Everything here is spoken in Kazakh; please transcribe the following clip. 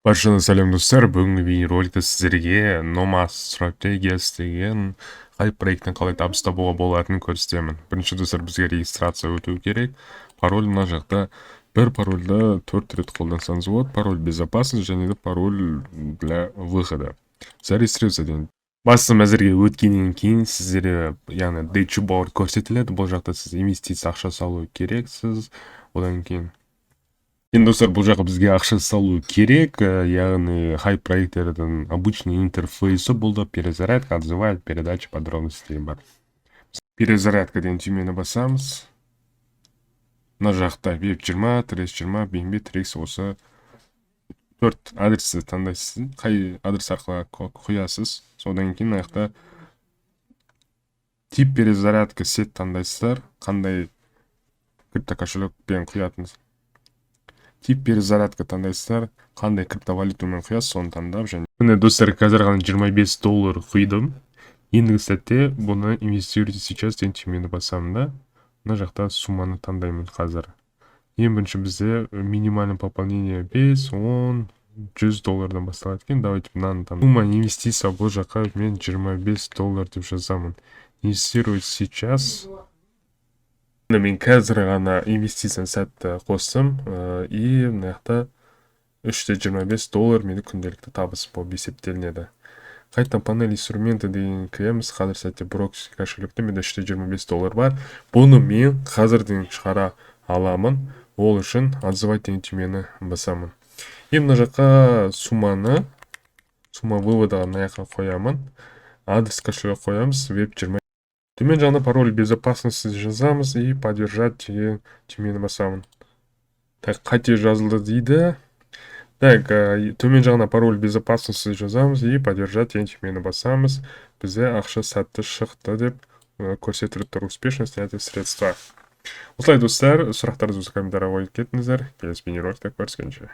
Баршаңа сәлем, достар! Бүгінгі бейнероликте сіздерге Nomad Strategies деген хайп проектін қалай табыс табуға болатынын көрсетемін. Бірінші, достар, бізге регистрация өту керек. Пароль мына жақта, бір парольді төрт рет қолдансаңыз болады. Пароль безопасность және де пароль для выхода. Зарегистрироваться деген басты мәзірге өткеннен кейін сіздерге, яғни, dashboard көрсетіледі. Бұл жақта сіз инвестиция, ақша салу керексіз. Одан кейін енді, достар, бұл жаққа бізге ақша салу керек, яғни хайп проекттердің обычный интерфейсі бұл да. Перезарядка, отзывает, передача подробностей деген бар. Перезарядка деген түймені басамыз. Мына жақта BEP 20, TRC 20, BNB, TRX, осы төрт адресті таңдайсыз, қай адрес арқылы құясыз. Содан кейін мына жақта тип перезарядка сеть таңдайсыздар, қандай криптокошелекпен құятыныңыз. Тип перезарядка таңдайсыздар, қандай криптовалютамен құясыз, соны таңдап. Және міне, достар, қазір ғана 25 доллар құйдым. Ендігі сәтте бұны «Инвестируйте сейчас» деген түймені басамын да, мына жақта сумманы таңдаймын. Қазір ең бірінші бізде минимальный пополнение 5, 10, 100 доллардан басталады екен. Давайте мынаны таңдаймын. Сумма инвестиция, бұл жаққа мен 25 доллар деп жазамын. Инвестировать сейчас. Мен қазір ғана инвестицияны сәтті қостым, и мына жақта 3,25 доллар менің күнделікті табыс болып есептелінеді. Қайтадан «Панель инструменты» деген кіреміз. Қазір сәтте брокерский кошелекте менде 3,25 доллар бар. Бұны мен қазірден шығара аламын. Ол үшін «Отзывать» деген түймені басамын. И мына жаққа сумманы, сумма вывода, мына жаққа қоямын. Адрес кошелек қоямыз, BEP 20. Төмен жағына пароль безопасности жазамыз и «Поддержать» деген түймені басамын. Так, қате жазылды дейді. Так, төмен жағына пароль безопасности жазамыз и «Поддержать» деген түймені басамыз. Бізде ақша сәтті шықты деп көрсетіліп тұр: успешно снятие средства. Осылай, достар. Сұрақтарыңызды комментарийға қойып кетіңіздер. Келесі бейнероликте көріскенше!